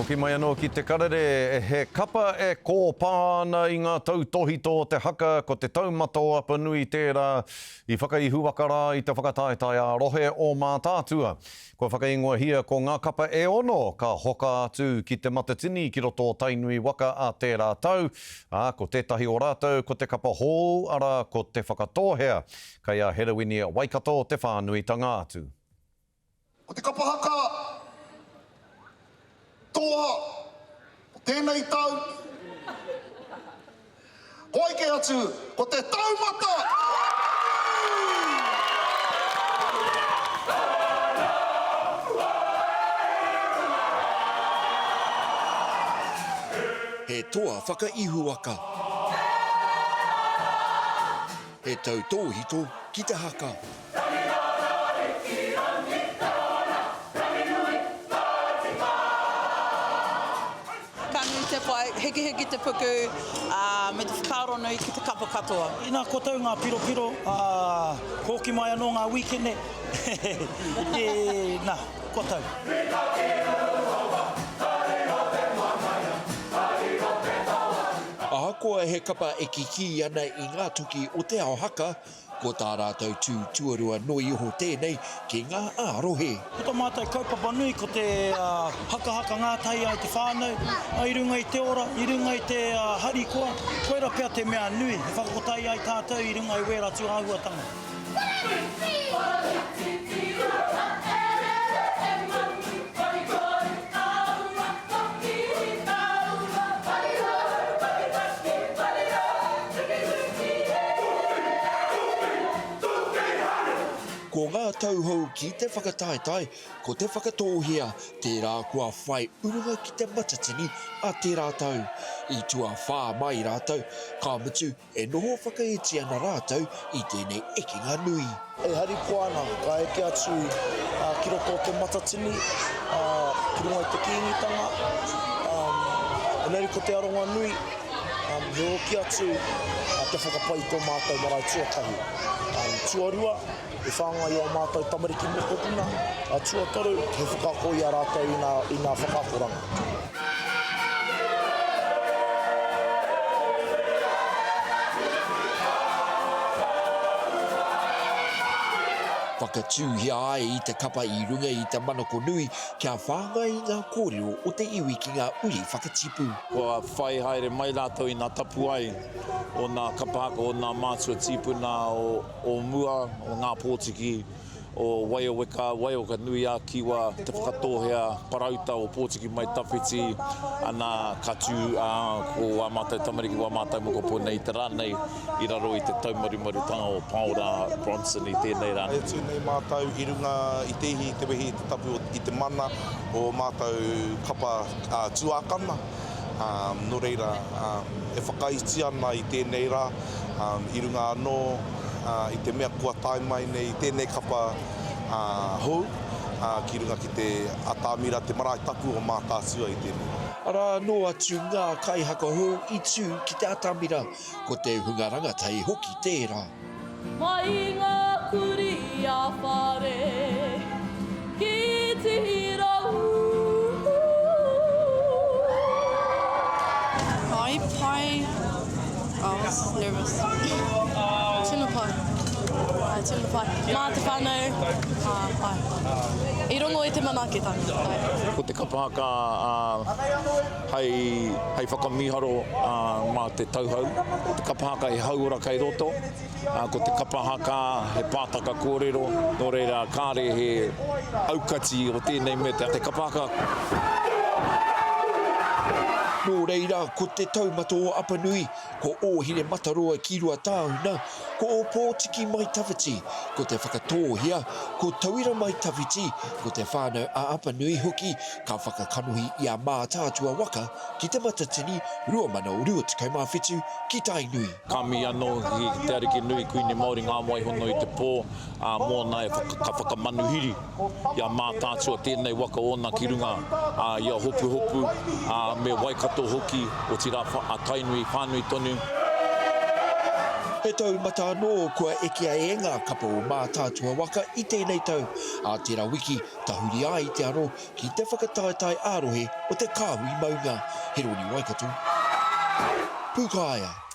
Hoki mai anō ki te karere, he kapa e kōpā ana i ngā tautōhito o te haka, ko Te Taumata o Apanui tērā i whakaihuwaka rā i te whakataetae ā-rohe o Mātaatua. Kua whakaingoahia ko ngā kapa e ono ka hoka atu ki Te Matatini ki roto o Tainui waka a tērā tau, ā, ko tētahi o rātou ko te kapa hou, arā, ko Te Whakatōhea. Kei a Herewini Waikato te whānuitanga atu. Ko te kapa haka toa o tēnei tau, kua eke atu ko te taumata! He toa whakaihuwaka. He tautōhito ki te haka. Ka nui te pai, hikihiki te puku, ā, me te whakaaro nui ki te kapa katoa. Inā kua tau ngā piropiro, ā, kua hoki mai anō ngā wīkene, e, nā, kua tau. Ahakoa he kapa e kikī ana i ngā toki o te ao haka, Ko tā rātou tū tuarua noa iho tēnei ki ngā ā-rohe. Ko tā mātou kaupapa nui ko te hakahaka ngātahi ai te whānau, i runga i te ora, i runga i te harikoa, koira pea te mea nui, e whakakotahi ai tātou i runga i wērā tū āhuatanga. Ko ngā tauhou ki te whakataetae, ko Te Whakatōhea tērā kua whai urunga ki Te Matatini a tērā tau. I tuawhā mai rātou, ka mutu e noho whakaiti ana rātou i tēnei ekenga nui. E harikoa ana, ka eke atu ki roto o Te Matatini, ki runga i te Kīngitanga. Engari ko te aronga nui, he hoki atu kia whakapai i tō mātou marae tuatahi. Tuarua, he whāngai i ō mātou tamariki mokopuna. Tuatoru, he whakaako i a rātou i ngā whakaakoranga. Whakatūhia ai i te kapa i runga i te manako nui kia whāngai i ngā kōrero o te iwi ki ngā uri whakatipu. Kua whai haere mai rātou i ngā tapuwae o ngā kapa haka o ngā mātua tīpuna o mua, o Ngā Pōtiki, o Waioweka, Waioka-nui-a-Kiwa, Te Whakatōhea, Parauta o Pōtiki Mai Tawhiti, ana ka tū, ā, ko ā mātou tamariki, ko ā mātou mokopuna i te rā nei i raro i te taumarumarutanga o Paora Bronson i tēnei rā. E tū nei mātou i runga i te ihi, i te wehi, i te tapu, i te mana o mātou kapa tuākana, nō reira, e whakaiti ana i tēnei rā, i runga anō i te mea kua tae mai nei tēnei kapa hou ki runga ki te atamira, te marae tapu o Mātaatua i tēnei rā. Arā anō atu ngā kaihaka hou i tū ki te atamira, ko te hunga rangatahi hoki tērā. Mai i ngā kurī a Whare ki Tihirau. I pai, I was nervous. Tino pai. Ai, tino pai. Mā te whānau, ā, ai. I rongo i te manaakitanga, ai. Ko te kapa haka hei, hei whakamīharo mā te tauhou. Ko te kapa haka he hauora kei roto. Ko te kapa haka he pātaka kōrero, nō reira kāre he aukati o tēnei mea te kapa haka. Nō reira, ko Te Taumata o Apanui, ko Ōhinemataroa ki Ruatāhuna, ko Ōpōtiki Mai Tawhiti, ko Te Whakatōhea, ko Tauira Mai Tawhiti, ko Te Whānau a Apanui hoki ka whakakanohi i a Mātaatua waka ki Te Matatini 2027 ki Tainui. Ka mihi anō ki te Ariki nui Kuini Māori Ngā Waihono i te pō, ā, mōna e ka whakamanuhiri i a Mātaatua tēnei waka ōna ki runga, ā, i a Hopuhopu, ā, me Waikato hoki, otirā a Tainui whānui tonu. He taumata anō kua ekea e ngā kapa o Mātaatua waka i tēnei tau, ā tērā wiki tahuri ai te aro ki te whakataetae ā-rohe o te Kāhui Maunga. He Roni Waikato. Pūkāea.